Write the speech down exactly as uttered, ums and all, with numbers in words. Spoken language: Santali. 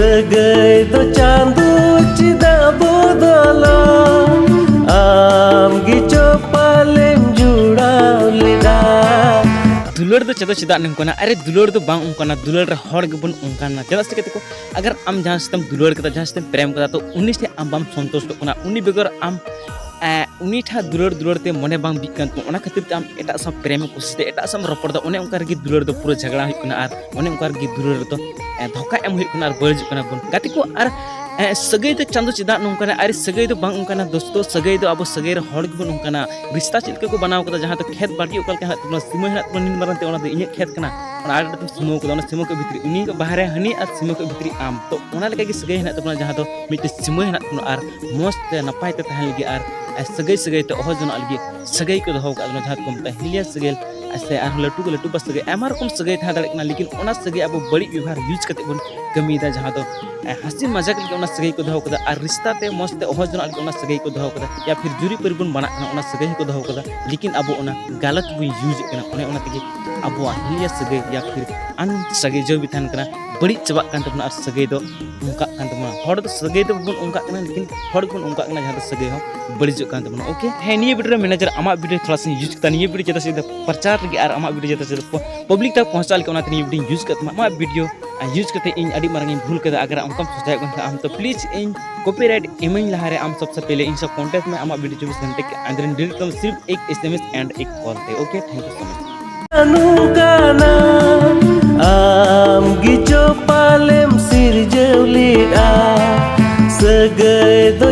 ᱥᱟᱹᱜᱟᱹᱭ ᱫᱚ ᱪᱟᱸᱫᱚ ᱪᱮᱫᱟᱜ ᱵᱚᱫᱚᱞᱚᱜ? ᱟᱢ ᱜᱮ ᱪᱚ ᱯᱟᱞᱮᱢ ᱡᱩᱲᱟᱣ ᱞᱮᱫᱟ᱾ ᱫᱩᱞᱟᱹᱲ ᱫᱚ ᱪᱮᱫᱚ ᱪᱮᱫᱟᱜ ᱱᱚᱝᱠᱟᱱᱟ? ᱟᱨᱮ, ᱫᱩᱞᱟᱹᱲ ᱫᱚ ᱵᱟᱝ ᱚᱱᱠᱟᱱᱟ, ᱫᱩᱞᱟᱹᱲ ᱨᱮ ᱦᱚᱲ ᱜᱮᱵᱚᱱ ᱚᱱᱠᱟᱱᱟ᱾ ᱪᱮᱫᱟᱜ ᱥᱮ ᱜᱟᱛᱮ ᱠᱚ, ᱟᱜᱟᱨ ᱟᱢ ᱡᱟᱦᱟᱸ ᱥᱟᱛᱮᱢ ᱫᱩᱞᱟᱹᱲ ᱠᱟᱫᱟ, ᱡᱟᱦᱟᱸ ᱥᱟᱛᱮᱢ ᱯᱨᱮᱢ ᱠᱟᱫᱟ, ᱛᱚ ᱩᱱᱤ ᱴᱷᱮᱱ ᱟᱢ ᱵᱟᱢ ᱥᱚᱱᱛᱩᱥᱴᱚᱜ ᱠᱟᱱᱟ, ᱩᱱᱤ ᱵᱮᱜᱚᱨ ᱟᱢ ᱮ, ᱩᱱᱤ ᱴᱷᱮᱱ ᱫᱩᱞᱟᱹᱲ ᱫᱩᱞᱟᱹᱲ ᱛᱮ ᱢᱚᱱᱮ ᱵᱟᱝ ᱵᱤᱜ ᱠᱟᱱ ᱛᱟᱢᱟ, ᱚᱱᱟ ᱠᱷᱟᱹᱛᱤᱨ ᱛᱮ ᱟᱢ ᱮᱴᱟᱜ ᱥᱟᱶ ᱯᱨᱮᱢ ᱮ ᱠᱩᱥᱤᱭᱟᱫᱟ, ᱮᱴᱟᱜ ᱥᱟᱶ ᱨᱚᱯᱚᱲ ᱫᱟ, ᱚᱱᱮ ᱚᱱᱠᱟ ᱨᱮᱜᱮ ᱫᱩᱞᱟᱹᱲ ᱫᱚ ᱯᱩᱨᱟᱹ ᱡᱷᱟᱜᱽᱲᱟ ᱦᱩᱭᱩᱜ ᱠᱟᱱᱟ ᱟᱨ ᱚᱱᱮ ᱚᱱᱠᱟ ᱨᱮᱜᱮ ᱫᱩᱞᱟᱹᱲ ᱨᱮᱫᱚ ᱮ, ᱫᱷᱳᱠᱟ ᱮᱢ ᱦᱩᱭᱩᱜ ᱠᱟᱱᱟ ᱟᱨ ᱵᱟᱹᱲᱤᱡᱚᱜ ᱠᱟᱱᱟ ᱵᱚᱱ ᱜᱟᱛᱮ ᱠᱚ᱾ ᱟᱨ ᱮ, ᱥᱟᱹᱜᱟᱹᱭ ᱫᱚ ᱪᱟᱸᱫᱚ ᱪᱮᱫᱟᱜ ᱱᱚᱝᱠᱟᱱᱟ? ᱟᱨᱮ, ᱥᱟᱹᱜᱟᱹᱭ ᱫᱚ ᱵᱟᱝ ᱚᱱᱠᱟᱱᱟ ᱫᱳᱥᱛᱚ, ᱥᱟᱹᱜᱟᱹᱭ ᱫᱚ ᱟᱵᱚ ᱥᱟᱹᱜᱟᱹᱭ ᱨᱮ ᱦᱚᱲ ᱜᱮᱵᱚᱱ ᱚᱱᱠᱟᱱᱟ᱾ ᱨᱤᱥᱛᱟ ᱪᱮᱫ ᱞᱮᱠᱟ ᱠᱚ ᱵᱟᱱᱟᱣ ᱠᱟᱫᱟ, ᱡᱟᱦᱟᱸ ᱫᱚ ᱠᱷᱮᱛ ᱵᱟᱲᱜᱮ ᱚᱠᱟ ᱞᱮᱠᱟ ᱦᱮᱱᱟᱜ ᱛᱟᱵᱚᱱᱟ, ᱥᱤᱢᱟᱹ ᱦᱮᱱᱟᱜ ᱛᱟᱵᱚᱱᱟ ᱱᱤᱱ ᱢᱟᱨᱟᱝ ᱛᱮ, ᱚᱱᱟ ᱫᱚ ᱤᱧᱟᱹᱜ ᱠᱷᱮᱛ ᱠᱟᱱᱟ, ᱚᱱᱟ ᱟᱲᱮ ᱨᱮ ᱥᱤᱢᱟᱹ ᱠᱟᱫᱟ, ᱚᱱᱟ ᱥᱤᱢᱟᱹ ᱠᱚ ᱵᱷᱤᱛᱨᱤ ᱩᱱᱤ ᱵᱟᱦᱨᱮ ᱦᱟᱹᱱᱤ ᱟᱨ ᱥᱤᱢᱟᱹ ᱠᱚ ᱵᱷᱤᱛᱨᱤ ᱟᱢ, ᱛᱚ ᱚᱱᱟ ᱞᱮᱠᱟ ᱜᱮ ᱥᱟᱹᱜᱟᱹᱭ ᱦᱮᱱᱟᱜ ᱛᱟᱵᱚᱱᱟ, ᱡᱟᱦᱟᱸ ᱫᱚ ᱢᱤᱫᱴᱮᱱ ᱥᱤᱢᱟᱹ ᱦᱮᱱᱟᱜ ᱛᱟᱵᱚᱱᱟ ᱟᱨ ᱢᱚᱡᱽ ᱛᱮ ᱱᱟᱯᱟᱭ ᱛᱮ ᱛᱟᱦᱮᱱ ᱞᱟᱹᱜᱤᱫ ᱟᱨ ᱥᱟᱹᱜᱟᱹᱭ ᱥᱟᱹᱜᱟᱹᱭ ᱛᱮ ᱚᱦᱚ ᱡᱚᱱᱟᱜ ᱞᱟᱹᱜᱤᱫ ᱥᱟᱹᱜᱟᱹᱭ ᱠᱚ ᱫᱚᱦᱚ ᱠᱟᱜ ᱵᱚᱱᱟ, ᱡᱟᱦᱟᱸ ᱫᱚᱠᱚ ᱢᱮᱛᱟᱜᱼᱟ ᱦᱤᱞᱤᱭᱟ ᱥᱟᱹᱜᱟᱹᱭ, ᱥᱮ ᱟᱨᱦᱚᱸ ᱞᱟᱹᱴᱩ ᱠᱚ ᱞᱟᱹᱴᱩ ᱵᱟ ᱥᱟᱹᱜᱟᱹᱭ, ᱟᱭᱢᱟ ᱨᱚᱠᱚᱢ ᱥᱟᱹᱜᱟᱹᱭ ᱛᱟᱦᱮᱸ ᱫᱟᱲᱮᱭᱟᱜ ᱠᱟᱱᱟ, ᱞᱮᱠᱤᱱ ᱚᱱᱟ ᱥᱟᱹᱜᱟᱹᱭ ᱟᱵᱚ ᱵᱟᱹᱲᱤᱡ ᱵᱮᱵᱚᱦᱟᱨ ᱤᱭᱩᱡᱽ ᱠᱟᱛᱮ ᱵᱚᱱ ᱠᱟᱹᱢᱤᱭᱮᱫᱟ, ᱡᱟᱦᱟᱸ ᱫᱚ ᱮ, ᱦᱟᱹᱥᱤ ᱢᱟᱡᱟᱠ ᱞᱟᱹᱜᱤᱫ ᱚᱱᱟ ᱥᱟᱹᱜᱟᱹᱭ ᱠᱚ ᱫᱚᱦᱚ ᱠᱟᱫᱟ ᱟᱨ ᱨᱤᱥᱛᱟ ᱛᱮ ᱢᱚᱡᱽ ᱛᱮ ᱚᱦᱚ ᱡᱚᱱᱟᱜ ᱞᱟᱹᱜᱤᱫ ᱚᱱᱟ ᱥᱟᱹᱜᱟᱹᱭ ᱠᱚ ᱫᱚᱦᱚ ᱠᱟᱫᱟ, ᱭᱟ ᱯᱷᱤᱨ ᱡᱩᱨᱤ ᱯᱟᱹᱨᱤ ᱵᱚᱱ ᱵᱟᱱᱟᱜ ᱠᱟᱱᱟ, ᱚᱱᱟ ᱥᱟᱹᱜᱟᱹᱭ ᱦᱚᱸᱠᱚ ᱫᱚᱦᱚ ᱠᱟᱫᱟ, ᱞᱮᱠᱤᱱ ᱟᱵᱚ ᱚᱱᱟ ᱜᱟᱞᱟᱛ ᱵᱚᱱ ᱤᱭᱩᱡᱽ ᱮᱫ ᱠᱟᱱᱟ᱾ ᱚᱱᱮ ᱚᱱᱟ ᱛᱮᱜᱮ ᱟᱵᱚᱣᱟᱜ ᱦᱤᱞᱤᱭᱟ ᱥᱟᱹᱜᱟᱹᱭ ᱭᱟ ᱯᱷᱤᱨ ᱟᱱ ᱥᱟᱹᱜᱟᱹᱭ ᱡᱚ ᱵᱤᱛᱷᱟᱱ ᱠᱟᱱᱟ, ᱵᱟᱹᱲᱤᱡ ᱪᱟᱵᱟᱜ ᱠᱟᱱ ᱛᱟᱵᱚᱱᱟ ᱟᱨ ᱥᱟᱹᱜᱟᱹᱭ ᱫᱚ ᱚᱱᱠᱟᱜ ᱠᱟᱱ ᱛᱟᱵᱚᱱᱟ᱾ ᱦᱚᱲ ᱫᱚ ᱥᱟᱹᱜᱟᱹᱭ ᱫᱚ ᱵᱟᱵᱚᱱ ᱚᱱᱠᱟᱜ ᱠᱟᱱᱟ, ᱞᱮᱠᱤᱱ ᱦᱚᱲ ᱜᱮᱵᱚᱱ ᱚᱱᱠᱟᱜ ᱠᱟᱱᱟ, ᱡᱟᱦᱟᱸ ᱫᱚ ᱥᱟᱹᱜᱟᱹᱭ ᱦᱚᱸ ᱵᱟᱹᱲᱤᱡᱚᱜ ᱠᱟᱱ ᱛᱟᱵᱚᱱᱟ᱾ ᱳᱠᱮ, ᱦᱮᱸ, ᱱᱤᱭᱟᱹ ᱵᱷᱤᱰᱤᱭᱳ ᱨᱮ ᱢᱮᱱᱮᱡᱟᱨ ᱟᱢᱟᱜ ᱵᱷᱤᱰᱤᱭᱳ ᱛᱷᱚᱲᱟ ᱥᱟᱧ ᱤᱭᱩᱡᱽ ᱠᱮᱫᱟ, ᱱᱤᱭᱟᱹ ᱵᱷᱤᱰᱤᱭᱳ ᱡᱟᱛᱮ ᱥᱮ ᱯᱨᱚᱪᱟᱨ ᱞᱟᱹᱜᱤᱫ ᱟᱨ ᱟᱢᱟᱜ ᱵᱷᱤᱰᱤᱭᱳ ᱡᱟᱛᱮ ᱥᱮ ᱯᱟᱵᱽᱞᱤᱠ ᱛᱟᱠ ᱯᱚᱦᱚᱸᱪᱟᱣ ᱞᱟᱹᱜᱤᱫ, ᱚᱱᱟᱛᱮ ᱱᱤᱭᱟᱹ ᱵᱷᱤᱰᱤᱭᱳᱧ ᱤᱭᱩᱡᱽ ᱠᱮᱫ ᱛᱟᱢᱟ᱾ ᱟᱢᱟᱜ ᱵᱷᱤᱰᱤᱭᱳ ᱤᱭᱩᱡᱽ ᱠᱟᱛᱮ ᱤᱧ ᱟᱹᱰᱤ ᱢᱟᱨᱟᱝ ᱤᱧ ᱵᱷᱩᱞ ᱠᱮᱫᱟ᱾ ᱟᱜᱟᱨ ᱚᱱᱠᱟᱢ ᱥᱚᱪᱟᱭᱚᱜ ᱠᱟᱱ ᱠᱷᱟᱱ ᱟᱢ, ᱛᱚ ᱯᱞᱤᱡᱽ ᱤᱧ ᱠᱚᱯᱤᱨᱟᱭᱤᱴ ᱤᱢᱟᱹᱧ ᱞᱟᱦᱟᱨᱮ ᱟᱢ ᱥᱚᱵᱥᱮ ᱯᱮᱦᱞᱮ ᱤᱧ ᱥᱟᱶ ᱠᱚᱱᱴᱮᱠᱴ ᱢᱮ, ᱟᱢᱟᱜ ᱵᱷᱤᱰᱤᱭᱳ ᱪᱚᱵᱵᱤᱥ ᱜᱷᱚᱱᱴᱮ ᱠᱮ ᱟᱱᱫᱟᱨ ᱤᱧ ᱰᱤᱞᱤᱴ ᱠᱟᱢᱟ, ᱥᱤᱨᱯ ᱮᱠ ᱮᱥ ᱮᱢ ᱮᱥ ᱮᱱᱰ ᱮᱠ ᱠᱚᱞ ᱛᱮ᱾ ᱳᱠᱮ, ᱛᱷᱮᱝᱠ ᱭᱩ ᱥᱳ ᱢᱟᱪ᱾ ᱱᱚᱝᱠᱟᱱᱟ ᱟᱢ ᱜᱮ ᱪᱚ ᱯᱟᱞᱮᱢ ᱥᱤᱨᱡᱟᱹᱣ ᱞᱮᱫᱼᱟ, ᱥᱟᱹᱜᱟᱹᱭ ᱫᱚ